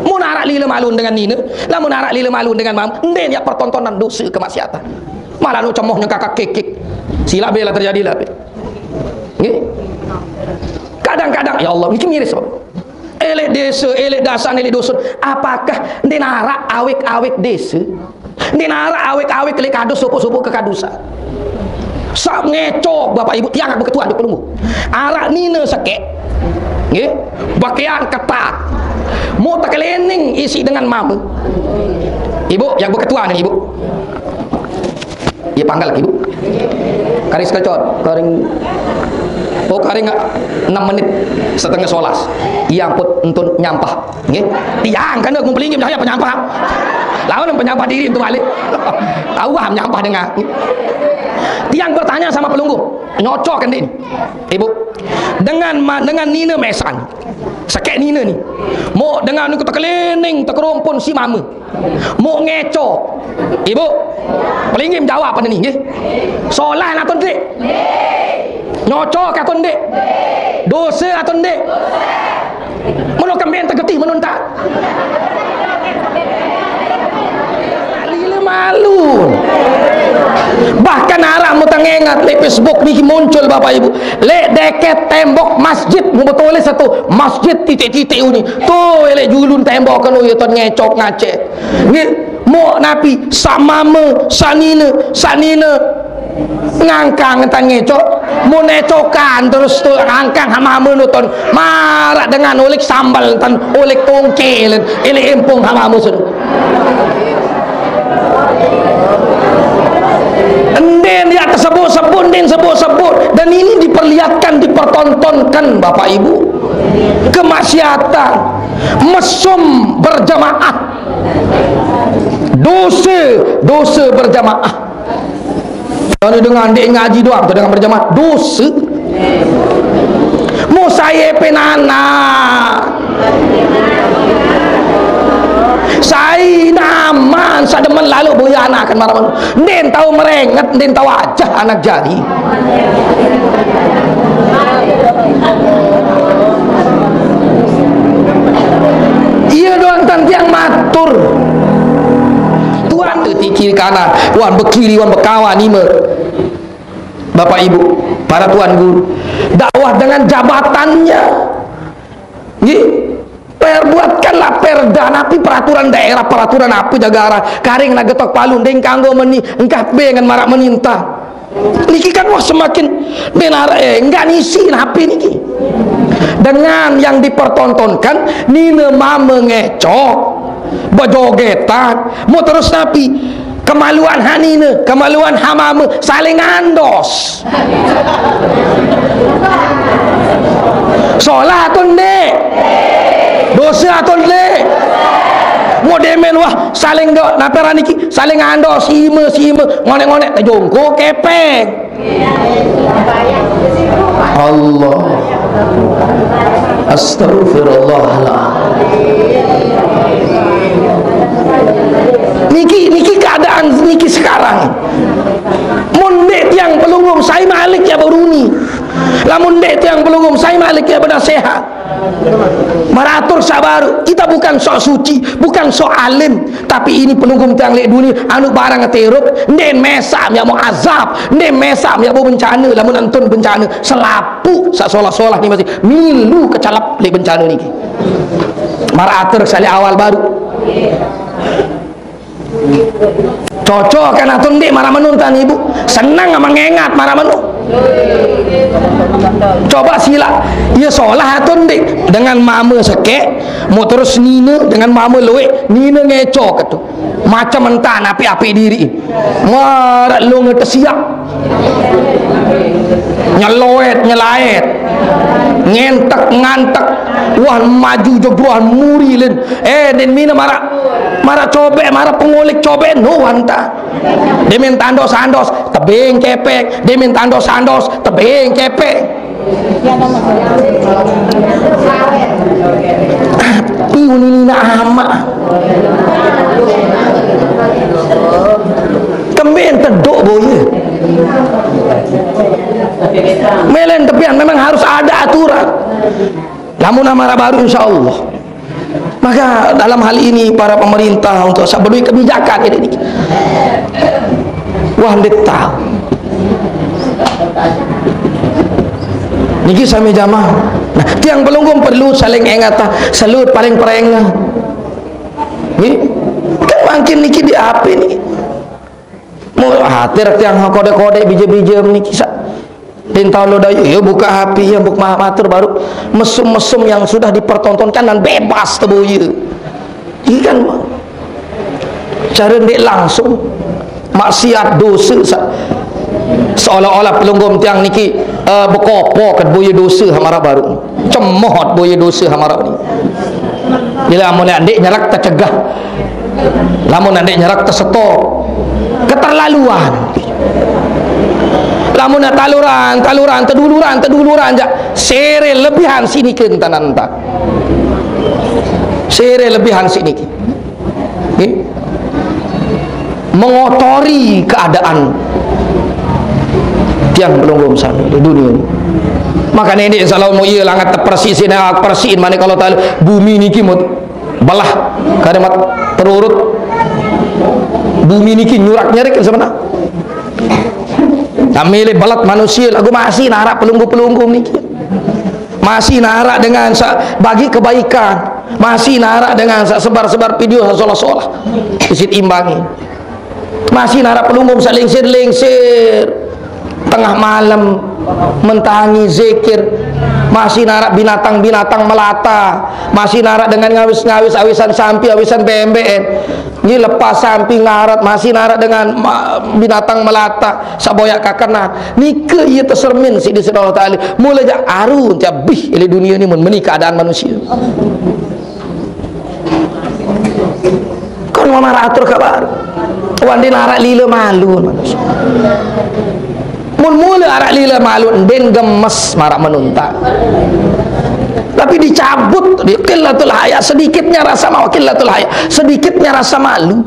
Mau narak lila malu dengan nina, lah mau narak lila malu dengan mam, ndin ya pertontonan dosa kemaksiatan. Malah nu cemoh nyengkakak kekek. Silap bela terjadi lah. Nggih. Kadang-kadang, ya Allah, niki miris, Bapak. Elek desa, elek dasan, elek dusun. Apakah ndin arak awik-awik desa? Ndin arak awik-awik lek kadus, sopok-sopok ke kadusan. Sak ngecok, Bapak Ibu, tiang aku ketua di pelunggu. Arak nina sekek. Nggih. Bakean ketat. Mau tekelening isi dengan mama. Ibu, yang berketua nih, Ibu. Iya, panggal lagi, Bu. Karing sekecot, karing, oh, karing enam menit, setengah solas. Iya, ampun, entun nyampah. Nggih. Tiang kan ngumpulin jam saya penyampah. Lawan penyampah diri itu balik. Tahu ah, nyampah dengar. Tiang bertanya sama pelunggu. Nyocok kan ini. Ibu, dengan ma-, dengan nina mesan. Sekek nina ni. Mau dengan aku tekelining, tekerumpun si mama. Mau ngeco. Ibu, pelinggih jawab pada ni, nggih. Solah atau ndik? Nyocok atau ndik? Dosa atau ndik? Menurut kemben tegeti menuntak. Lila malu. Bahkan arah mu tengengat le Facebook ni muncul, Bapak Ibu. Lek deket tembok masjid, mu betulis satu masjid titik-titik uni. Tu elek julun tembok kenu ya ton ngecok ngacek. Nggih, mau napi, samama, sanina, sanina. Ngangkang entan ngecok, mau necokan terus tu ngangkang hamama nuton. Marak dengan ulik sambal entan, ulik tongkel, elek empung hamama sun. Enden ya tersebut-sebut, enden sebut-sebut. Dan ini diperlihatkan, dipertontonkan, Bapak Ibu. Kemaksiatan, mesum berjamaah. Dosa, dosa berjamaah. Kalau dengan dek ngaji doang tu dengan berjamaah, dosa. Mau saya penana. Saya naman, sademen lalu boya anak kan marah. Ndin tahu merenget, ndin tahu aja anak jari. Iya doang tan tiang matur. Tuan tu ti kiri kanan, wan bekiri, wan bekawan, nima. Bapak Ibu, para tuan guru, dakwah dengan jabatannya. Nggih. Perbuatkanlah perda napi, peraturan daerah, peraturan apa jagara, karing nak getok palu, nding kanggo meni, engkah bengan marak meninta. Niki kan wah semakin benar, eh, enggak nisi napi niki. Dengan yang dipertontonkan, nina mama ngecok, bejogetan, mau terus napi. Kemaluan hanina, kemaluan hamama, saling andos. Solah atau ndek? Dosa atau ndek? Mau demen wah, saling do, naperan niki, saling andos, sima, sima, ngonek-ngonek, tejongko, kepeng. Allah. Astagfirullahaladzim. Niki, niki keadaan niki sekarang. Mun ndek Tiang pelungguh sai malik ya beruni. Lamun ndeq tiang pelungguh sai malik ya benasehat. Maratur saq baruq, kita bukan sok suci, bukan sok alim, tapi ini pelungguh tiang leq dunie, anu barang terup, ndeq mesaq miaq mau azab, ndeq mesaq miaq mau bencane, lamun entun bencane, selapuq saq solah-solah ni masih milu kecalep leq bencane niki. Maratur saq leq awal baruq. Cocok kan atau ndeq maraq menu ntan, Ibu? Seneng ama ngengat maraq menu. Coba silaq, ye solah atau ndeq? Dengan mame sekeq, mau terus nine, dengan mame lueq, nine ngeco ketu. Macem entan apik-apik diriq. Maraq lu ngetesiaq. Nyeloet, nyelaet. Ngentek, ngantek. Wah, maju jebroan muri lin. Eh, din mine maraq, maraq cobeq, maraq pengoleq cobeq, no wanta. Demen tandos-andos, tebeng kepek. Demen tandos-andos, tebeng kepek. Iun ini nak amaq. Kemben teduk boye. Melen tepian memang harus ada aturan. Lamun amara baru, insya Allah. Maka dalam hal ini para pemerintah untuk saq bedoe kebijakan ini. Wah, ndeq tao. Niki sami jamaah. Nah, tiang pelungguh perlu saling engatah, selut paling perengah. Nggih. Kan mangkin niki di H P niki. Mu-, hatir tiang kode-kode bije-bije niki saq. Din taun lo dayu, yo buka H P, ya buk ma-, matur baru mesum-mesum yang sudah dipertontonkan dan bebas teboye. Iye kan, Mak? Care ndeq langsung maksiat dose sa-, seolah-olah pelungguh tiang niki, eh, bekopo ket boye dose hamara baru. Cemoh ot boye dose hamara ni. Bila amun ndeq nyerek tecegah. Lamun ndeq nyerek teseto. Keterlaluan. Lamun taluran, taluran, teduluran, teduluran jaq sere lebihan sinike entan-entan. Sere lebihan sinike. Nggih. Mengotori keadaan tiang pelungguh sami di dunia ini. Makane ndeq selalu mau iye langat tepersi sine, persiin mane kalau talu bumi niki mut belah, kade mat terurut. Bumi niki nyurak-nyerik sebenarnya. Kami le belat manusia, lagu masih narak pelungguh-pelungguh niki. Masih narak dengan sa-, bagi kebaikan. Masih narak dengan sa-, sebar-sebar video sa-, solah-solah. Isit imbangi. Masih narak pelungguh saq lingsir-lingsir tengah malem mentangi zikir. Masih narak binatang-binatang melata. Masih narak dengan ngawis-ngawis awisan sampi, awisan bembeqen. Nggih, lepas sampi ngarat, masih narak dengan ma-, binatang melata saq boyaq kakenan. Nike ie tesermin siq Deside Allah Taala. Mule jaq aru tiap bih leq dunie ni mun meni keadaan manusie. Kon mau maraq atur kabar. Wan din araq lile malu manusie. Mun mule araq lile malu, din gemes maraq menuntak. Tapi dicabut, di qillatul haya, sedikitnya rasa malu, qillatul haya, sedikitnya rasa malu.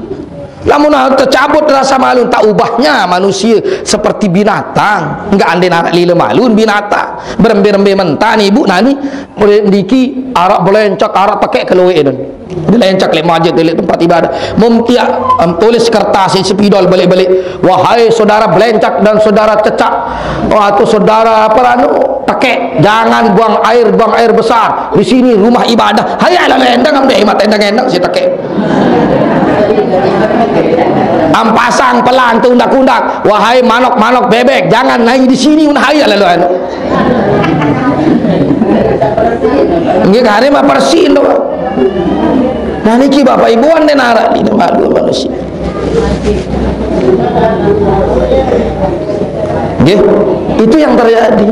Lamun tecabut rasa malu, tak ubahnya manusia seperti binatang. Enggak, andin araq lile malu binatang. Berembe-rembe mentan ibu nani, mulai ndiki araq belencak, araq pakai keluar itu. Belencak leq masjid, leq tempat ibadah. Mumkin, em, tulis kertas, sepidol balik-balik. "Wahai saudara belencak dan saudara cecak, atau saudara apa anu, pakai, jangan buang air, buang air besar. Di sini rumah ibadah." Hayya lalo endang, am deh, mat endang-endang si pakai. Am pasang pelang tu undak-undak. "Wahai manok-manok bebek, jangan naik di sini." Hayya lalo anu. Nggih, kare mah persin to. Nah, niki Bapak Ibu, andin araq lile malu manusia. Nggih, itu yang terjadi.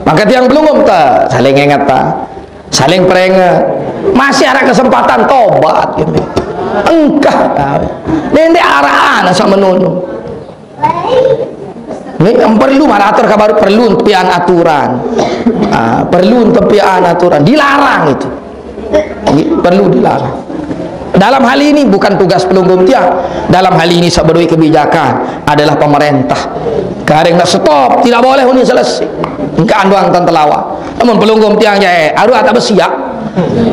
Maka tiang pelungguh ta, saling inget ta. Saling peringet. Masih ada kesempatan tobat, gitu. Engkah. Ndeq araq saq menunu. Ini yang perlu, maraq atur kabar, perlu tepian aturan. Ah, perlu tepian aturan. Dilarang itu. Ini perlu dilarang. Dalam hal ini bukan tugas pelungguh tiang. Dalam hal ini saq bedoe kebijakan adalah pemerintah. Kareng nak stop, tidak boleh uni selesai. Engka anduang tan telawa. Namun pelungguh tiang jae, aruan tak besiak.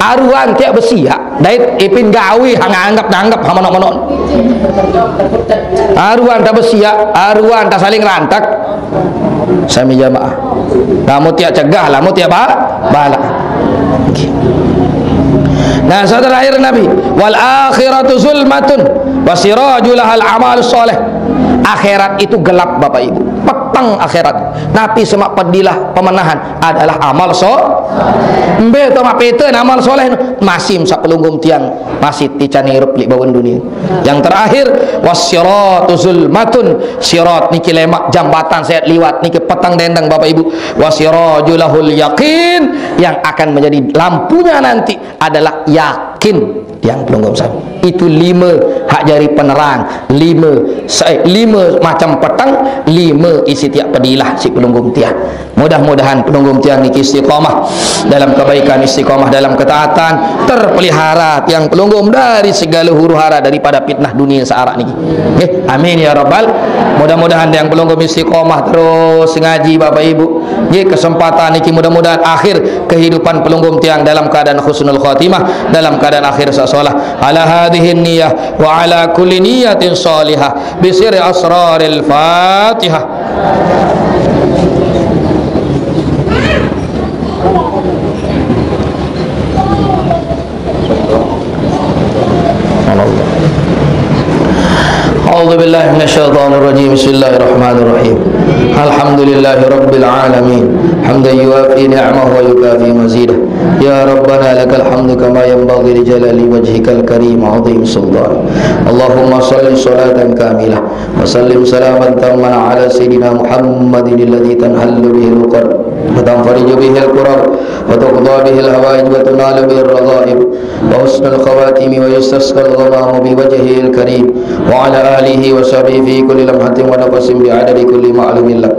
Aruan tiak besiak. Dait ipin gawe hang anggap-anggap hang menok-menok. Aruan tak besiak, aruan tak saling rantek. Sami jamaah. Lamun tiak cegah, lamun tiak ba-, balak. Nah, saq terakhir Nabi, "Wal akhiratu zulmatun wa siraju lahal amal soleh." Akhirat itu gelap, Bapak Ibu. Peteng akhirat. Napi semaq pedilah pemenahan adalah amal so-, mbe to maq pete amal soleh, masih saq pelungguh tiang masih tican irup leq bawen dunie. Yang terakhir, "Wassiratu zulmatun." Sirat niki lemaq jambatan saq liwat niki peteng dendeng, Bapak Ibu. "Wasiraju lahul yaqin." Yang akan menjadi lampunya nanti adalah yakin. Yang pelungguh sami. Itu lime hak jari penerang, lime sa-, eh, lime macam peteng, lime isiq tiaq pedilah siq pelungguh tiang. Mudah-mudahan pelungguh tiang niki istiqomah dalam kebaikan, istiqomah dalam ketaatan, terpelihara tiang pelungguh dari segala huru-hara daripada fitnah dunie saq araq niki. Nggih, amin ya rabbal. Mudah-mudahan tiang pelungguh istiqomah terus ngaji, Bapak Ibu. Nggih, kesempatan niki mudah-mudahan akhir kehidupan pelungguh tiang dalam keadaan husnul khotimah, dalam keadaan akhir saq solah. Ala hadhihi niyah wa ala kulli niyatin shalihah. Bisirri asraril Fatihah. أعوذ بالله من الشيطان الرجيم. بسم الله الرحمن الرحيم. الحمد لله رب العالمين. حمدا يوافي نعمه ويكافئ مزيده. يا ربنا لك الحمد كما ينبغي لجلال وجهك الكريم وعظيم سلطانك. اللهم صل صلاة كاملة وسلم سلاما تاما على سيدنا محمد الذي تنحل به العقد وتنفرج به الكرب وتقضى به الحوائج وتنال به الرغائب وحسن الخواتم ويستسقى الغمام بوجهه الكريم وعلى آله وصحبه في كل لمحة ونفس بعدد كل معلوم لك.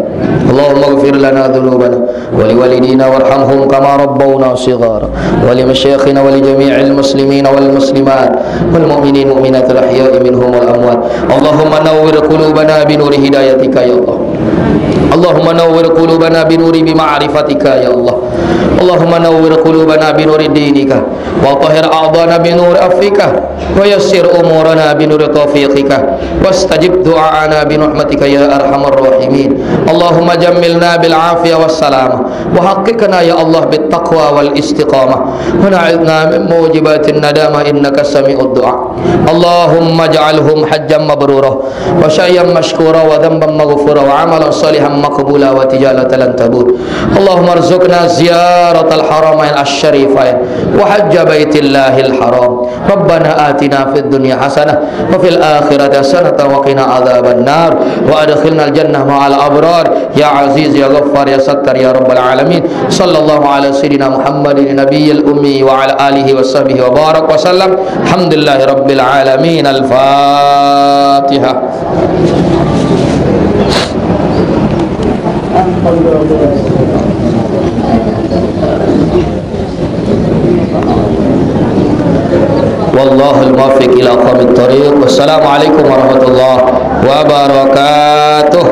اللهم اغفر لنا ذنوبنا ولوالدينا وارحمهم كما ربونا صغارا ولمشايخنا ولجميع المسلمين والمسلمات والمؤمنين والمؤمنات الأحياء منهم والأموات. اللهم نور قلوبنا بنور هدايتك يا الله. اللهم نور قلوبنا بنور بمعرفتك يا الله. اللهم نور قلوبنا بنور دينك وطهر أعضانا بنور عفوك ويسر أمورنا بنور توفيقك واستجب دعاءنا برحمتك يا أرحم الراحمين. اللهم جملنا بالعافية والسلامة وحققنا يا الله بالتقوى والاستقامة ونعذنا من موجبات الندامة إنك سميع الدعاء. اللهم اجعلهم حجا مبرورا وسعيا مشكورا وذنبا مغفورا وعملا صالحا مقبولا وتجارة لن تبور. اللهم ارزقنا زيارة الحرمين الشريفين وحج بيت الله الحرام. ربنا آتنا في الدنيا حسنة وفي الآخرة حسنة وقنا عذاب النار وأدخلنا الجنة مع الأبرار يا عزيز يا غفار يا ستار يا رب العالمين. صلى الله على سيدنا محمد النبي الأمي وعلى آله وصحبه وبارك وسلم. الحمد لله رب العالمين. الفاتحة. والله الموفق إلى أقوم الطريق. والسلام عليكم ورحمة الله وبركاته.